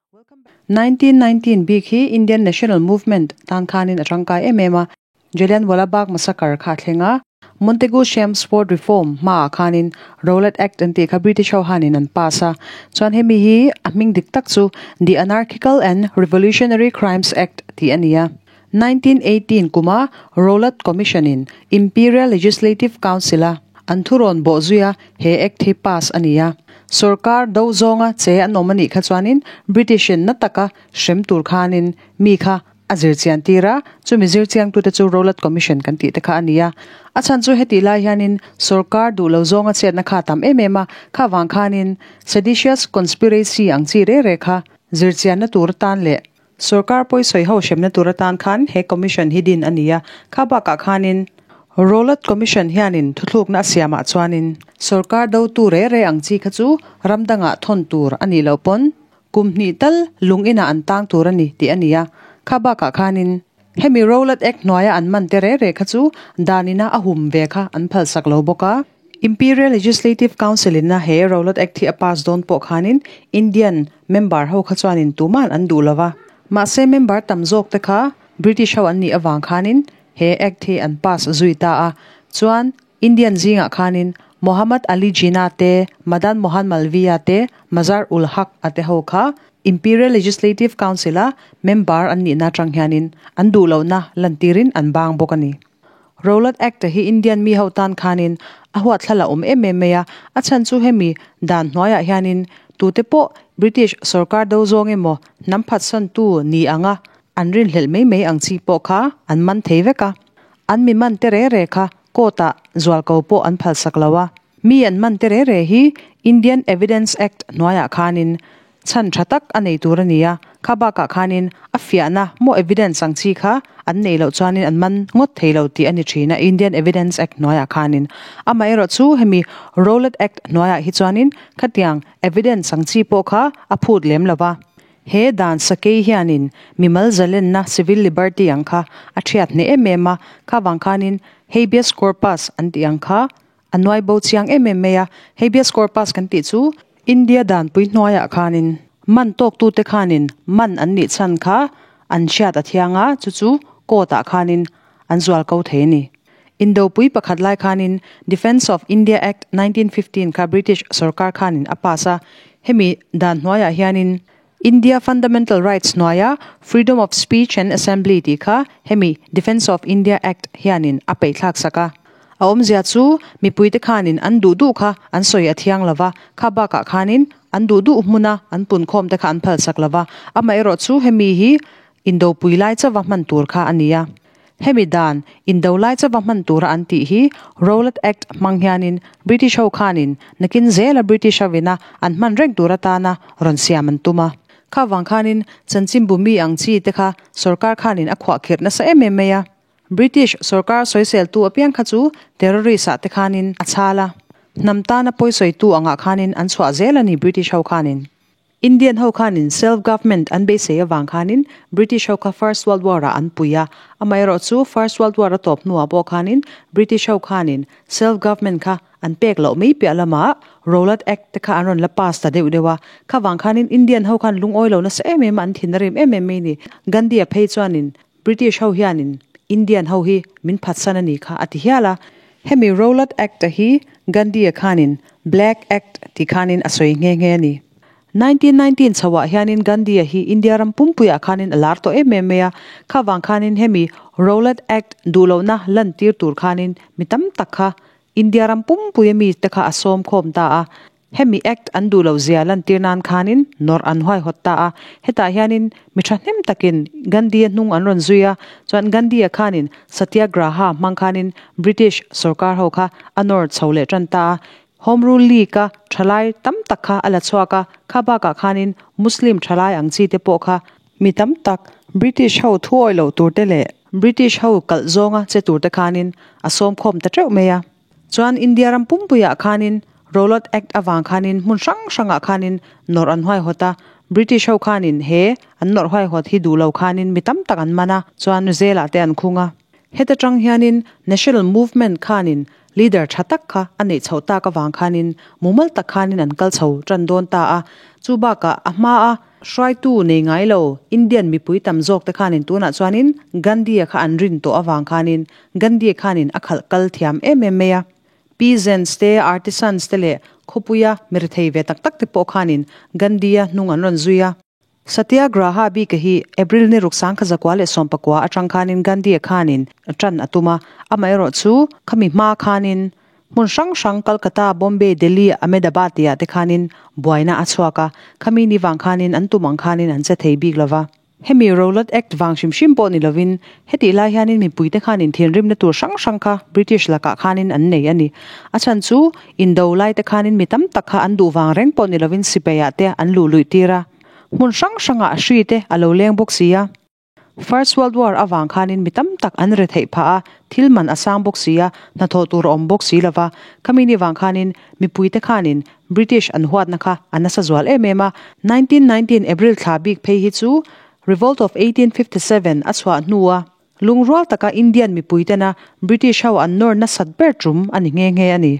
1919 bik hi Indian National Movement tan khanin a tangkai em em a, Jallianwala Bagh massacre kha a thleng a, Montagu Chelmsford Reform hmaah khanin Rowlatt Act an tih kha British ho hanin an pass a, chuan hemi hi a hming dik tak chu The Anarchical and Revolutionary Crimes Act tih a ni a. 1918 kuma Rowlatt Commission in Imperial Legislative Council a an thurawn bawh zuia he Act hi pass a ni a. Sorkar do zawnga che an awm a nih kha chuanin British in na taka hrem tur khanin mi kha a zir chian tir a, chumi zir chiangtute chu Rowlatt Commission kan tih te kha a ni a. A chhan chu hetih lai hianin sorkar duh lo zawnga chetna kha a tam em em a, kha vang khanin seditious conspiracy ang chi re re kha zir chianna tur atan leh Sorkar pawisawi ho hremna tur atan khan he Commission hi din a ni a, kha bakah khanin Rowlatt Commission hianin thuthlukna a siamah chuanin sorkar dotu re re ang chi kha chu ram dangah thawn tur a nih loh pawn kum hnih tal lung inah an tang tur a ni tih a ni a, kha bakah khanin hemi Rowlatt Act hnuaia an man te re re kha chu dan ina a hum ve kha an phalsak lo bawk a. Imperial Legislative Council in a he Rowlatt Act hi a pass dawn pawh khanin Indian member ho kha chuanin tuman an duh lova. Mahse member tam zawk te kha British ho an nih avang khanin he Act hi an pass zui ta a. Chuan Indian zingah khanin Mohammad Ali Jinnah te, Madan Mohan Malviya te, Mazhar ul Haq a te ho kha Imperial Legislative Council a member an nihna atang hianin an duh lohna lantirin an bang bawk a ni. Rowlatt Act hi Indian mi ho tan khanin a huatthlal a awm em em mai a, a chhan chu hemi dan hnuaiah hianin tute pawh British sorkar do zawng emaw hnam phatsantu ni anga an rinhlelh mai mai ang chi pawh kha an man thei vek a, an mi man te re re kha court ah zualko pawh an phalsak lo a. Mi an man te re re hi Indian Evidence Act hnuaiah khanin chhan tha tak a nei tur a ni a, kha bakah khanin a fiahna maw evidence ang chi kha an neih loh chuanin an man ngawt thei lo tih a ni thin a, Indian Evidence Act hnuaiah khanin. Amaherawh chu hemi Rowlatt Act hnuaiah hi chuanin khatiang evidence ang chi pawh kha a phut lem lo va. He dan sakei hianin mimal zalenna civil liberty ang kha a thiat hneh em em a, kha vang khanin habeas corpus an tih ang kha A nuai bo chiang em em mai a, habeas corpus kan tih chu India danpui hnuaiah khanin man tawktute khanin man an nih chhan kha an hriat a thiang a, chu chu court ah khanin an zual ko thei a ni. Indopui pakhat lai khanin Defence of India Act 1915 kha British sorkar khanin a pass a, hemi dan hnuaiah hianin India Fundamental Rights hnuaia Freedom of Speech and Assembly tih kha hemi Defence of India Act hianin a peihthlak sak a. A awmzia chu mipuite khanin an duh duh kha an sawi a thiang lo va, kha bakah khanin an duh duh hmuna an punkhawmte kha an phalsak lo va. Amaherawh chu hemi hi indopui lai chauva hman tur kha a ni a. Hemi dan, indo lai chauva hman tura an tih hi Rowlatt Act hmang hianin British ho khanin nakin zela British hovina an hman reng tur atana rawn siam an tum a. Kha vang khanin chanchinbu mi ang chi te kha sorkar khanin a khuahkhirh nasa em em mai a. British sorkar sawiseltu apiang kha chu terrorist ah te khanin a chhal a. Hnam tana pawisawitu angah khanin an chhuah zel a ni British ho khanin. Indian ho khanin self government an beisei avang khanin British ho kha First World War ah an pui a, amaherawh chu First World War a tawp hnuah pawh khanin British ho khanin self government kha an pek loh mai piah lamah Rowlatt Act te kha an rawn la pass ta deuh deuh a, kha vang khanin Indian ho khan lungawi lo nasa em em a, an thin a rim em em mai ni. Gandhi a phei chuanin British ho hianin Indian ho hi min phatsan a ni kha a ti hial a, hemi Rowlatt Act a hi Gandhi-a khanin Black Act tih khanin a sawi nghe nghe a ni. 1919 chhoah hianin Gandhi-a hi India ram pumpuiah khanin a lar tawh em em mai a, kha vang khanin hemi Rowlatt Act duh lohna lantir tur khanin mi tam tak kha India ram pumpuia mi te kha a sawm khawm ta a. Hemi Act an duh loh zia lantir nan khanin nawrh an huaihawt ta a, hetah hianin mi thahnem takin Gandhi-a hnung an rawn zui a, chuan Gandhi-a khanin Satyagraha hmang khanin British sorkar ho kha a nawr chho leh tan ta a, Home Rule League-a thalai tam tak kha a la chhuak a, kha bakah khanin Muslim thalai ang chi te pawh kha mi tam tak British ho thuawi loh tur te leh British ho kalh zawnga che tur te khanin a sawmkhawm ta teuh mai a. Chuan India ram pumpuiah khanin Rowlatt Act avang khanin hmun hrang hrangah khanin nawrh an huaihawt a, British ho khanin he an nawrh huaihawt hi duh lo khanin mi tam tak an man a, chuan zelah te an khung a. Heta tang hianin National Movement khanin leader tha tak kha a neih chhoh tak avang khanin mumal tak khanin an kal chho tan dawn ta a, chu bakah a hmaa. Hruaitu nei ngai lo Indian mipui tam zawk te khanin tunah chuanin Gandhi-a kha an rin tawh avang khanin Gandhi-a khanin a khalh kal thiam em em mai a. Peasants te, artisans te leh khawpuia mirethei ve tak tak te pawh khanin Gandhi-a hnung an rawn zui a. Satyagraha bik hi April ni ruk 1919 atang khanin Gandhi-a khanin tan a tum a, amaherawhchu khami hma khanin hmun hrang hrang Calcutta, Bombay, Delhi, Ahmedabad tih ah te khanin buaina a chhuak a, khami ni vang khanin an tum ang khanin an che thei bik lova. Hemi Rowlatt Act vang hrim hrim pawh ni lovin hetih lai hianin mipuite khanin thinrimna tur hrang hrang kha British lakah khanin an nei a ni. A chhan chu indo laite khanin mi tam tak kha an duh vang reng pawh ni lovin sipai-ah te an luh luih tir a. Hmun hrang hrangah hri te a lo leng bawk si a. First World War avang khanin mi tam tak an re theih phah a, thil man a sang bawk si a, hnathawh tur a awm bawk si lo va. Khami ni vang khanin mipuite khanin British an huatna kha a nasa zual em em a. 1919 April thla bik phei hi chu Revolt of 1857 a chhuah hnua lungrual taka Indian mipuitena British ho an nawr nasat ber tum a ni nghe nghe a ni.